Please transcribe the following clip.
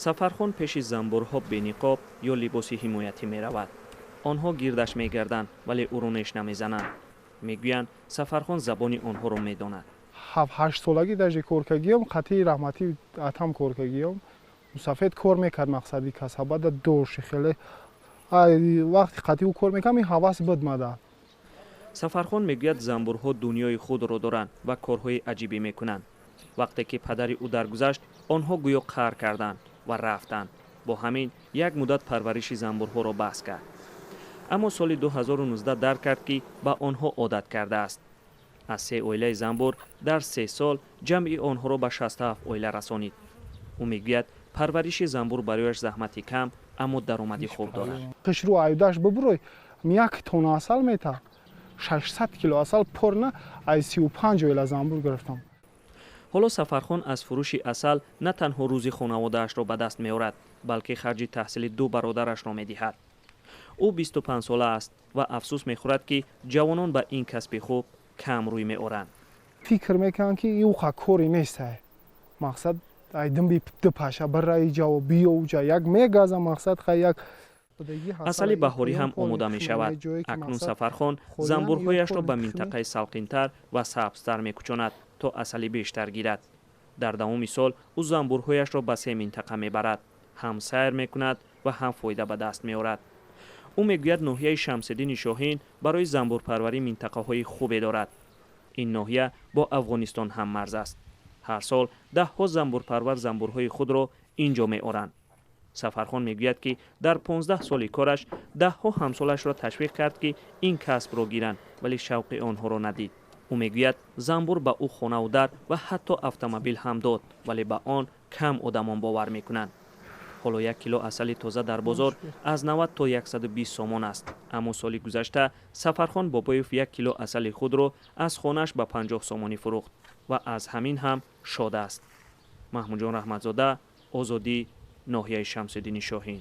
Сафархон пеши занбурҳо бениқоб ё либоси ҳимоятӣ меравад. Онҳо гирдаш мегарданд, вале ӯро неш намезананд. Мегӯянд, Сафархон забони онҳоро медонад. 7-8 солагӣ даже коркагиём, қатъи раҳматӣ атам коркагиём, мусафед кор мекард. Мақсади касабада дошти хеле вақти қатъи ӯ кор мекардам, ин ҳавас буд мада. Сафархон мегӯяд, занбурҳо дунёи худро доранд ва корҳои аҷибӣ мекунанд. Вақте ки падари ӯ даргузашт, онҳо гӯё қаҳр карданд ва рафтанд. Бо ҳамин як муддат парвариши занбурҳоро баҳс кард, аммо соли 2019 дарк кард, ки ба онҳо одат кардааст. Аз се оилаи занбур дар 3 сол ҷамъи онҳоро ба 67 оила расонид. Ӯ мегӯяд, парвариши занбур барояш заҳмати кам, аммо даромади хуб дорад. Қишру аюдаш бубурой, як тонна асал мета. 600 кило асал порна аз 35 оила занбур гирифтам. Ҳоло Сафархон аз фурӯши асал на танҳо рӯзи хонаводаашро ба даст меорад, балки харҷи таҳсили ду бародарашро медиҳад. Ӯ 25-сола аст ва афсӯс мехӯрад, ки ҷавонон ба ин касби хуб кам рӯй меоранд. Фикр мекунанд, ки иуқа коре нестай. Мақсад, айдимби ду паша бираи ҷаво биёуҷа як мегаза, мақсад, хай як. Асали баҳорӣ ҳам омода мешавад. Акнун Сафархон занбурҳояшро ба минтақаи салқинтар ва сабзтар мекӯчонад, то асали бештар гирад. Дар давоми сол ӯ занбурҳояшро ба се минтақа мебарад, ҳам сайр мекунад ва ҳам фоида ба даст меорад. Ӯ мегӯяд, ноҳияи Шамсиддини Шоҳин барои занбурпарварӣ минтақаҳои хубе дорад. Ин ноҳия бо Афғонистон ҳаммарз аст. Ҳар сол даҳҳо занбурпарвар занбурҳои худро ин ҷо меоранд. Сафархон мегӯяд, ки дар 15 соли кораш даҳҳо ҳамсолашро ташвиқ кард, ки ин касбро гиранд, вале шавқи онҳоро надид. Ӯ мегӯяд, занбур ба ӯ хонаву дар ва ҳатто автомобил ҳам дод, вале ба он кам одамон бовар мекунанд. Ҳоло як кило асали тоза дар бозор аз 90 то 120 сомон аст, аммо соли гузашта Сафархон Бобоев як кило асали худро аз хонааш ба 50 сомонӣ фурӯхт ва аз ҳамин ҳам шод аст. Маҳмудҷон Раҳматзода, Озодӣ, ноҳияи Шамсиддини Шоҳин.